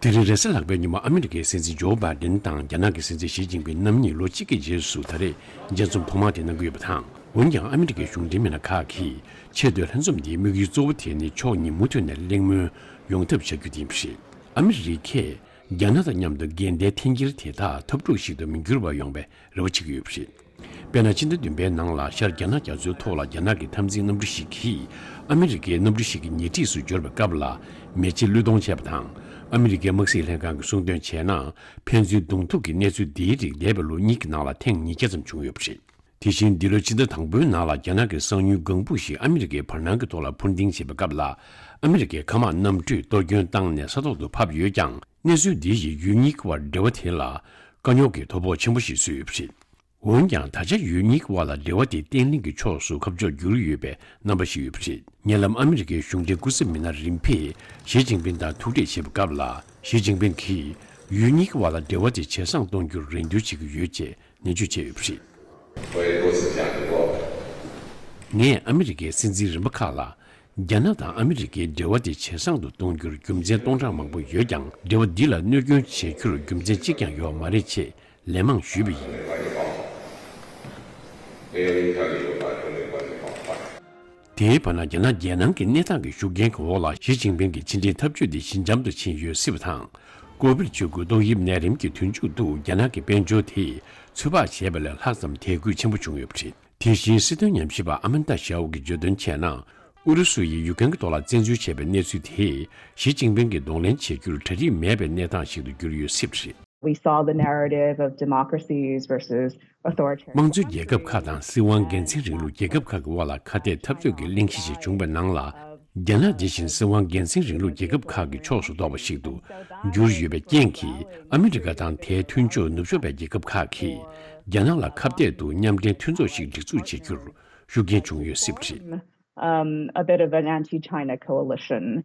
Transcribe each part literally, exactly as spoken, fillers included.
དེ་རིང་རེས་གཟའ་ལྷག་པའི་ཉིན་མོ་ཨ་མི་རི་ཀའི་སྲིད་འཛིན་ཇོ་བྷའི་ཌེན་དང་རྒྱ་ནག་གི་སྲིད་འཛིན་ཞི་ཅིན་ཕིང་རྣམ་གཉིས་ལོ་གཅིག་གི་རྗེས་སུ་ད་རེས་མཇལ་འཛོམས་ཐོག་མ་དེ་གནང་གི་ཡོད་པ་དང་། འོན་ཀྱང་ཨ་མི་རི་ཀའི་གཞུང་འབྲེལ་མི་སྣ་ཁག་གིས་ཆེས་མཐོའི་ལྷན་འཛོམས་འདིའི་དམིགས་ཡུལ་གཙོ་བོ་དེ་ནི་ཕྱོགས་གཉིས་མུ་མཐུད་ནས་གླེང་མོལ་ཡོང་ཐབས་བྱ་རྒྱུ་དེ་ཡིན་པ་རེད། ཨ་མི་རི་ཀས་རྒྱ་ནག་དང་མཉམ་དུ་འགལ་ཟླའི་འཐེན་འཁྱེར་དེ་དག་འཐབ་འཁྲུག་ཞིག་ཏུ་མི་འགྱུར་བ་ཡོང་བའི་རེ་བ་བྱེད་ཀྱི་ཡོད་པ་རེད། དཔེར་ན། ཕྱི་ཟླ་བདུན་པའི་ནང་ལ་ཤར་རྒྱ་ནག་རྒྱ་མཚོའི་ཐོག་ལ་རྒྱ་ནག་གི་འཐབ་འཛིང་གནམ་གྲུ་ཞིག་གིས་ཨ་མི་རི་ཀའི་གནམ་གྲུ་ཞིག་གི་ཉེ་འཁྲིས་སུ་འབྱོར་བའི་སྐབས་ལ་མེ་ལྕེ་བློས་གཏོང་བྱས་པ་དང་། ཨ་མི་རི་ཀའི་དམག་སྲིད་ལྷན་ཁང་གིས་གསུངས་དོན་བྱས་ན། ཕན་ཚུན་གདོང་ཐུག་གི་གནས་ཚུལ་འདིའི་རིགས་འདས་པའི་ལོ་གཉིས་ཀྱི་ནང་ལ་ཐེངས་ཉིས་བརྒྱ་ཙམ་བྱུང་ཡོད་པ་རེད། དེ་བཞིན་འདི་ལོའི་ཕྱི་ཟླ་དང་པོའི་ནང་ལ་རྒྱ་ནག་གི་གསང་ཉུལ་ལྒང་ཕུག་ཞིག་ཨ་མི་རི་ཀའི་བར་སྣང་གི་ཐོག་ལ་འཕུར་ལྡིང་བྱེད་པའི་སྐབས་ལ། ཨ་མི་རི་ཀའི་མཁའ་དམག་གནམ་གྲུས་གཏོར་སྐྱོན་བཏང་ནས་ས་ཐོག་ཏུ་ཕབ་ཡོད་ཀྱང་། གནས་ཚུལ་འདི་ཡིས་ཡུལ་གཉིས་ཀྱི་བར་འབྲེལ་བ་དེ་ལ་དཀའ་རྙོག་གི་དོ་ཕོག་ཆེན་པོ་ཞིག་བཟོས་ཡོད་པ་རེད། འོན་ཀྱང་། ད་ཆ་ཡུལ་གཉིས་ཀྱི་བར་ལ་འབྲེལ་བ་དེ་བརྟན་ལྷིང་གི་ཕྱོགས་སུ་ཁ་ཕྱོགས་འགྱུར་ཡོད་པའི་རྣམ་པ་ཞིག་ཡོད་པ་རེད། ཉེ་ལམ་ཨ་མི་རི་ཀའི་གཞུང་འབྲེལ་སྐུ་ཚབ་མི་སྣ་རིམ་པས་ཞི་ཅིན་ཕིང་དང་ཐུག་འཕྲད་བྱེད་པའི་སྐབས་ལ། ཞི་ཅིན་ཕིང་གིས་ཡུལ་གཉིས་ཀྱི་བར་ལ་འབྲེལ་བ་དེ་ཇེ་བཟང་གཏོང་རྒྱུར་རེ་འདུན་བྱེད་ཀྱི་ཡོད་ཅེས་ནན་བརྗོད་བྱས་ཡོད་པ་རེད། ངས་ཨ་མི་རི་ཀའི་སྲིད་འཛིན་རིམ་པ་ཁག་ལ། རྒྱ་ནག་དང་ཨ་མི་རི་ཀའི་འབྲེལ་བ་དེ་ཇེ་བཟང་དུ་གཏོང་རྒྱུར་རྒྱུ་མཚན་སྟོང་ཕྲག་མང་པོ་ཡོད་ཀྱང་། འབྲེལ་བ་འདི་ལ་གནོད་སྐྱོན་བྱེད་རྒྱུར་རྒྱུ་མཚན་གཅིག་ཀྱང་ཡོད་པ་མ་རེད་ཅེས་ལན་མང་ཞུས་པ་ཡིན། དེའི་བར་ན། རྒྱ་ནག་རྒྱལ་ནང་གི་གནས་སྟངས་ཀྱི་ཤུགས་རྐྱེན་གྱི་འོག་ལ་ཞི་ཅིན་ཕིང་གི་ཕྱི་འབྲེལ་འཐབ་ཇུས་འདི་ཞི་འཇམ་དུ་ཕྱིན་ཡོད་སྲིད་པ་དང་། ཀོ་བིཌ་བཅུ་དགུ་ཏོག་དབྱིབས་ནད་རིམས་ཀྱི་དུས་མཇུག་ཏུ་རྒྱ་ནག་གི་དཔལ་འབྱོར་དེ་ཚོད་དཔག་བྱས་པ་ལས་ལྷག་ཙམ་དད་གུས་ཆེན་པོ་བྱུང་ཡོད་པ་རེད། དེ་བཞིན་སྲིད་དོན་ཉམས་ཞིབ་པ་ཨ་མན་ཏཱ་ཞའོ་གིས་བརྗོད་དོན་བྱས་ན། ཨུ་རུ་སུ་ཡིས་ཡུཀ་རེན་གྱི་ཐོག་ལ་བཙན་འཛུལ་བྱས་པའི་གནས་ཚུལ་དེས་ཞི་ཅིན་ཕིང་གིས་གདོང་ལེན་བྱེད་རྒྱུར་གྲ་སྒྲིག་མེད་པའི་གནས་སྟངས་ཤིག་ཏུ་གྱུར་ཡོད་སྲིད་པ་རེད། We saw the narrative of democracies versus authoritarian དམངས་གཙོའི་རྒྱལ་ཁབ་ཁག་དང་སྲིད་དབང་སྒེར་འཛིན་རིང་ལུགས་རྒྱལ་ཁབ་ཁག་གི་དབར་ལ་ཁ་གཏད་འཐབ་རྩོད་ཀྱི་གླེང་གཞི་ཞིག་བྱུང་བའི་ནང་ལ། རྒྱ་ནག་དེ་བཞིན་སྲིད་དབང་སྒེར་འཛིན་རིང་ལུགས་རྒྱལ་ཁབ་ཁག་གི་ཕྱོགས་སུ་གཏོགས་པ་ཞིག་ཏུ་གྱུར་ཡོད་པའི་རྐྱེན་གྱིས། ཨ་མི་རི་ཀ་དང་དེའི་མཐུན་ཕྱོགས་ནུབ་ཕྱོགས་པའི་རྒྱལ་ཁབ་ཁག་གིས་རྒྱ་ནག་ལ་ཁ་གཏད་དུ་མཉམ་འབྲེལ་མཐུན་ཚོགས་ཤིག་སྒྲིག་འཛུགས་བྱེད་རྒྱུར་ཤུགས་རྐྱེན་བྱུང་ཡོད་སྲིད་པ་རེད། Um, a bit of an anti-China coalition.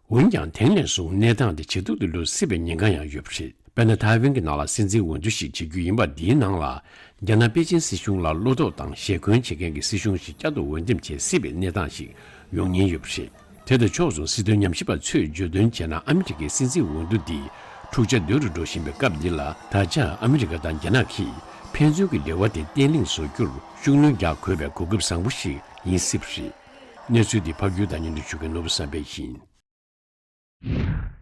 འོན་ཀྱང་། དེང་ནས་བཟུང་གནས་སྟངས་དེ་ཇེ་སྡུག་ཏུ་ལུས་སྲིད་པའི་ཉེན་ཁ་ཡང་ཡོད་པ་རེད། དཔེར་ན། ཐའེ་ཝན་གྱི་ནང་ལ་སྲིད་འཛིན་འོས་བསྡུ་ཞིག་བྱེད་རྒྱུ་ཡིན་པ་འདིའི་ནང་ལ། རྒྱ་ནག་པེ་ཅིན་སྲིད་གཞུང་ལ་བློ་དོགས་དང་ཞེ་འཁོན་བྱེད་མཁན་གྱི་སྲིད་གཞུང་ཞིག་བསྐྱར་དུ་འོས་འདེམས་བྱེད་སྲིད་པའི་གནས་སྟངས་ཤིག་ཡོང་ཉེན་ཡོད་པ་རེད། དེ་དང་ཕྱོགས་མཚུངས། སྲིད་དོན་ཉམས་ཞིབ་པ་ཚོས་བརྗོད་དོན་བྱས་ན། ཨ་མི་རི་ཀའི་སྲིད་འཛིན་འོས་བསྡུ་འདི་འཁྲུག་ཆ་དོད་དུ་འགྲོ་བཞིན་པའི་སྐབས་འདི་ལ། ད་ཆ་ཨ་མི་རི་ཀ་དང་རྒྱ་ནག་གིས་ཕན་ཚུན་གྱི་འབྲེལ་བ་དེ་བརྟན་ལྷིང་བཟོ་རྒྱུར་ཤུགས་སྣོན་རྒྱག་དགོས་པའི་གོ་སྐབས་བཟང་པོ་ཞིག་ཡིན་སྲིད་པ་རེད། གནས་ཚུལ་འདི་ཕབ་སྒྱུར་དང་སྙན་སྒྲོན་ཞུ་མཁན་ནོར་བུ་བསམ་འཕེལ་ཡིན།